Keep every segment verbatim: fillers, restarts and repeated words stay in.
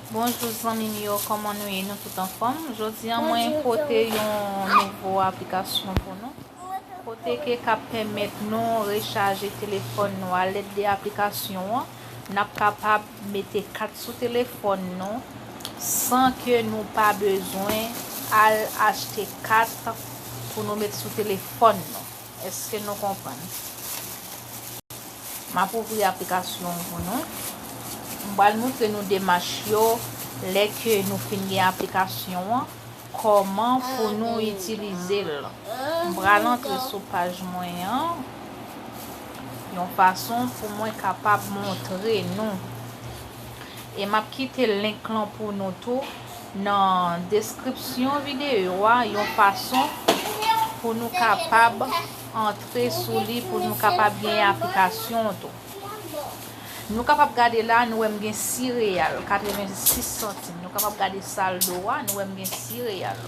Bonjou zanmi m yo, kòman nou ye? Nou tout anfòm? Jodi a mwen pote yon nouvo aplikasyon pou nou. Kote ke k ap pèmèt nou rechaje telefòn nou alèd de aplikasyon an. N ap kapab mete kat sou telefòn nou san ke nou pa bezwen al achte kat pou nou met sou telefòn nou. Èske nou konprann? M ap ouvri aplikasyon an pou nou. M pral montre nou demach yo lè ke nou fin gen aplikasyon an, kòman pou nou itilize l. M pral antre sou paj mwen an yon fason pou mwen kapab montre nou. E m ap kite link lan pou nou tou nan deskripsyon videyo a, yon fason pou nou kapab antre sou li, pou nou kapab genyen aplikasyon tou. Nou kapab gade la, nou wè m gen sis reyal, katrevensis santim. Nou kapab gade saldo a, nou wè m gen sis reyal.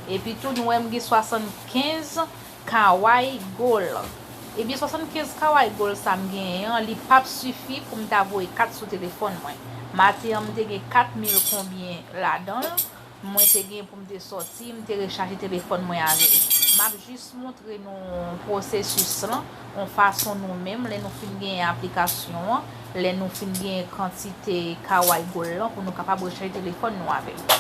Epi tou, nou wè m gen swasannkenz Kawaii Gold. Ebyen, swasannkenz Kawaii Gold sa m genyen an, li p ap sifi pou m ta voye kat sou telefòn mwen. Maten an, m te gen kat mil konbyen ladan l. Mwen te gen pou m te sòti, m te rechaje telefòn mwen avè l. M ap jis montre nou pwosesis lan, yon fason nou menm, lè nou fin genyen aplikasyon an, lè nou fin genyen kantite Kawaii Gold lan, pou nou kapab rechaje telefòn nou avè l.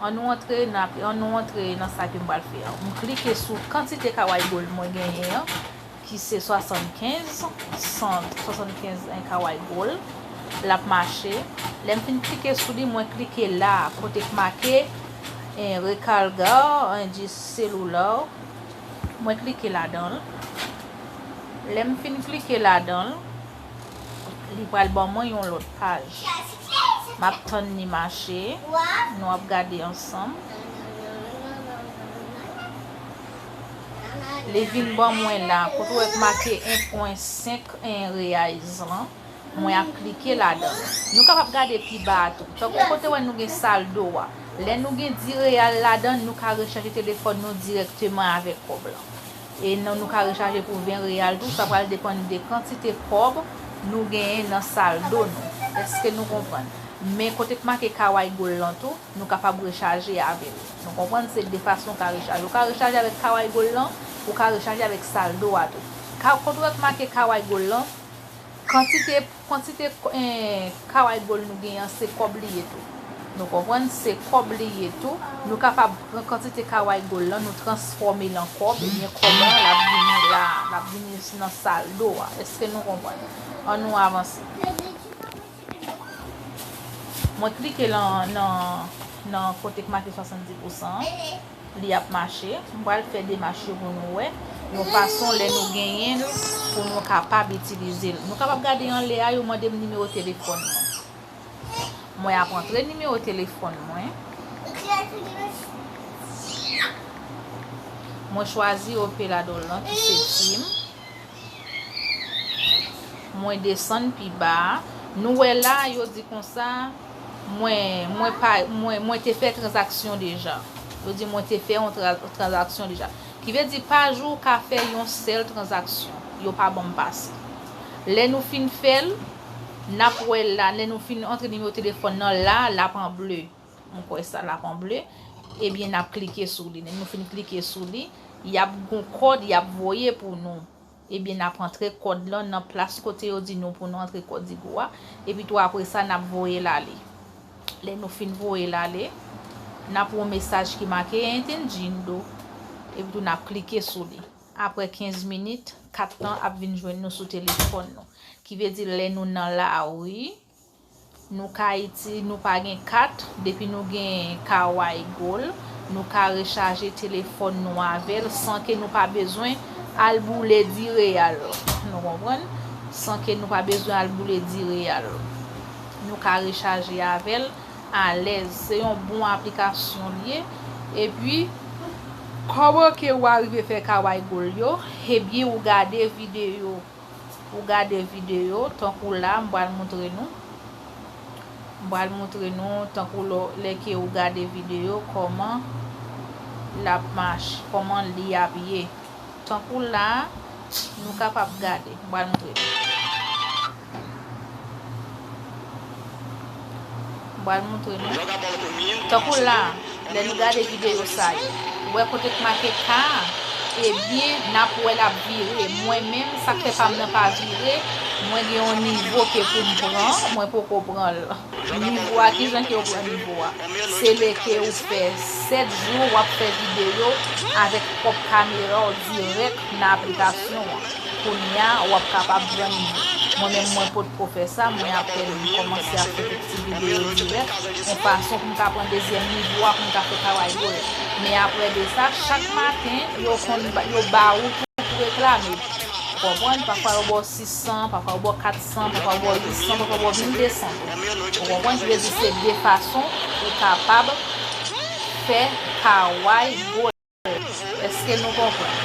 Ann nou antre nan apli-, ann nou antre nan sa ke m pral fè an. M klike sou kantite Kawaii Gold mwen genyen an, ki se swasannkenz, san swasannkenz en Kawaii Gold. L ap mache. Lè m fin klike sou li, mwen klike la, kote k make, en, recarga, en, di selula. Mwen klike ladan l. Lè m fin klike ladan l, li pral ban mwen yon lòt paj. M ap tann li mache. Nou ap gade ansanm. Li vin ban mwen la, kote w wè k make en pwen senk en reais lan. Mwen ap klike ladan l. Nou kapab gade pi ba a tou. Tankou kote w wè nou gen saldo a. Lè nou gen dis reyal ladan, nou ka rechaje telefòn nou dirèkteman avèk kòb lan. E nan nou ka rechaje pou ven reyal tou, sa pral depann de kantite kòb nou genyen nan saldo nou. Èske nou konprann? Men kote k make Kawaii Gold lan tou, nou kapab rechaje avè l. Nou konprann se de fason w ka rechaje. Ou ka rechaje avèk Kawaii Gold lan, ou ka rechaje avèk saldo a tou. Ka, kote w wè k make Kawaii Gold lan, kantite, kantite, eh, Kawaii Gold nou genyen an, se kòb li ye tou. Nou konprann, se kòb li ye tou. Nou kapab pran kantite Kawaii Gold lan, nou transfòme l an kòb, ebyen kòb lan, l ap vini la, l ap vini nan saldo a. Èske nou konprann? Ann nou avanse. Mwen klike lan, nan, nan kote k make swasanndis pousan an. Li ap mache. M pral fè demach yo pou nou wè yon fason lè nou genyen l pou nou kapab itilize l. Nou kapab gade anlè a, yo mande m nimewo telefòn mwen. Mwen ap antre nimewo telefòn mwen. Mwen chwazi operadò lan ki se Tim. Mwen desann pi ba a. Nou wè la, yo di konsa, mwen, mwen pa, mwen, mwen te fè tranzaksyon deja. Yo di mwen te fè yon tra-, tranzaksyon deja. Ki vle di pa jou ou ka fè yon sèl tranzaksyon. Yo pa ban m pase. Lè nou fin fè l, n ap wè la, lè nou fin antre nimewo telefòn nan la, l ap an ble. M kwè sa l ap an ble. Ebyen, n ap klike sou li. Lè nou fin klike sou li, y ap gon kòd y ap voye pou nou. Ebyen, n ap antre kòd lan nan plas kote yo di nou pou nou antre kòd Tigo a. Epi tou, apre sa, n ap voye l ale. Lè nou fin voye l ale, n ap wè yon mesaj ki make entendido. Epi tou, n ap klike sou li. Apre kenz minit, kat lan ap vin jwenn nou sou telefòn nou. Ki vle di lè nou nan lari, nou ka iti-, nou pa gen kat, depi nou gen Kawaii Gold, nou ka rechaje telefòn nou avè l san ke nou pa bezwen al boule dis reyal. Nou konprann? San ke nou pa bezwen al boule dis reyal. Nou ka rechaje avè l alèz. Se yon bon aplikasyon li ye. Epi, kòman ke w arive fè Kawaii Gold yo? Ebyen, ou gade videyo Ou gade videyo, tankou la, m pral montre nou. M pral montre nou, tankou lò, lè ke ou gade videyo, kòman l ap mache, kòman li ap ye. Tankou la, nou kapab gade. M pral montre nou. M pral montre nou. Tankou la, lè nou gade videyo sa yo, ou wè kote k make ka a, ebyen, n ap wè l ap vire. Mwen menm, sa k fè pa m nan pa vire, mwen gen yon nivo ke pou m pran, mwen poko pran l. Nivo a, kijan ke w pran nivo a? Se lè ke ou fè sèt jou, w ap fè videyo avèk pwòp kamera w dirèk nan aplikasyon an. Kounye a, w ap kapab pran nivo. Mwen menm, mwen potko fè sa, mwen apèn kòmanse ap fè kèk ti videyo dirèk, yon fason pou m ka pran dezyèm nivo a, pou m ka fè travay yo. Men apre de sa, chak maten, yo konn ba, yo ba ou tou pou reklame. Ou konprann? Pafwa yo ba w sis san, pafwa yo ba w kat san, pafwa yo ba w uit san, pafwa yo ba w mil de san tou. Ou konprann? Ki vle di se de fason ou kapab fè kaway gwo. Èske nou konprann?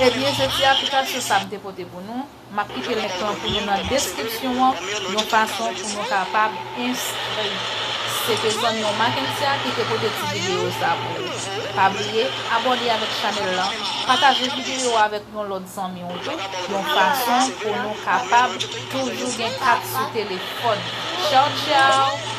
Ebyen, se ti aplikasyon sa m te pote pou nou. M ap kite link lan pou nou nan deskripsyon an, yon fason pou nou kapab enskri. Se te zanmi w Mackensia ki te pote ti videyo sa pou ou. Pa bliye, abòne avèk chanèl lan, pataje videyo a avèk yon lòt zanmi w tou, yon fason pou nou kapab toujou gen kat sou telefòn. Tchaw, tchaw!